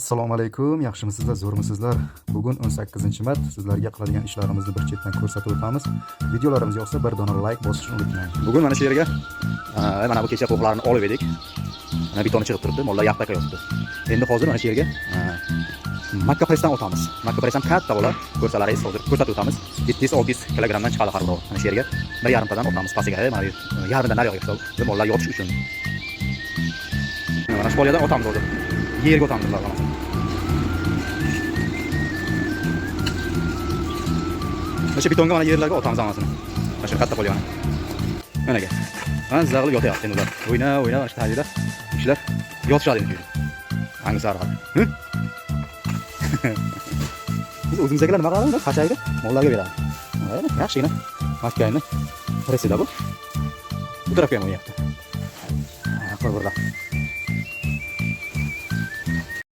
Assalomu alaykum, yaxshimisizlar, zo'rmisizlar? Bugun 18-mart, sizlarga qiladigan ishlarimizni bir chetdan ko'rsatib o'tamiz. Videolarimiz yoqsa bir dona like bosishni unutmang. Bugun mana shu yerga mana bu kecha qo'qlarni olib edik. Mana betoni chiqib turibdi, mollar yaxtaka yotibdi. Endi hozir mana shu yerga makka presdan otamiz. Makka press ham katta bo'lar, ko'rsalaringiz hozir ko'rsatib o'tamiz. 700-600 kilogramdan chiqadi har biri. Mana shu yerga bir yarimtadan otamiz pastiga, mana bu yarmidan naryoqqa hisob. Bu mollar yotish uchun. Mana shu polyadan otamiz hozir. Yerga otamiz bular hammasini. Mana shu betonga mana yerlarga otamiz hammasini. Mana shu katta polyani. Managa. Mana zag'ilib yotyapti endi ular. O'yna, o'yna mana shu tagida kishilar yotishadi endi. Hangi sarg'at. Hı? Biz o'zimizdagilar nima qilamiz? Qachaydi, mollarga beramiz. Mana yaxshigina makkani pressida bu. Bu tarafga ham o'ynayapti. Qir birda.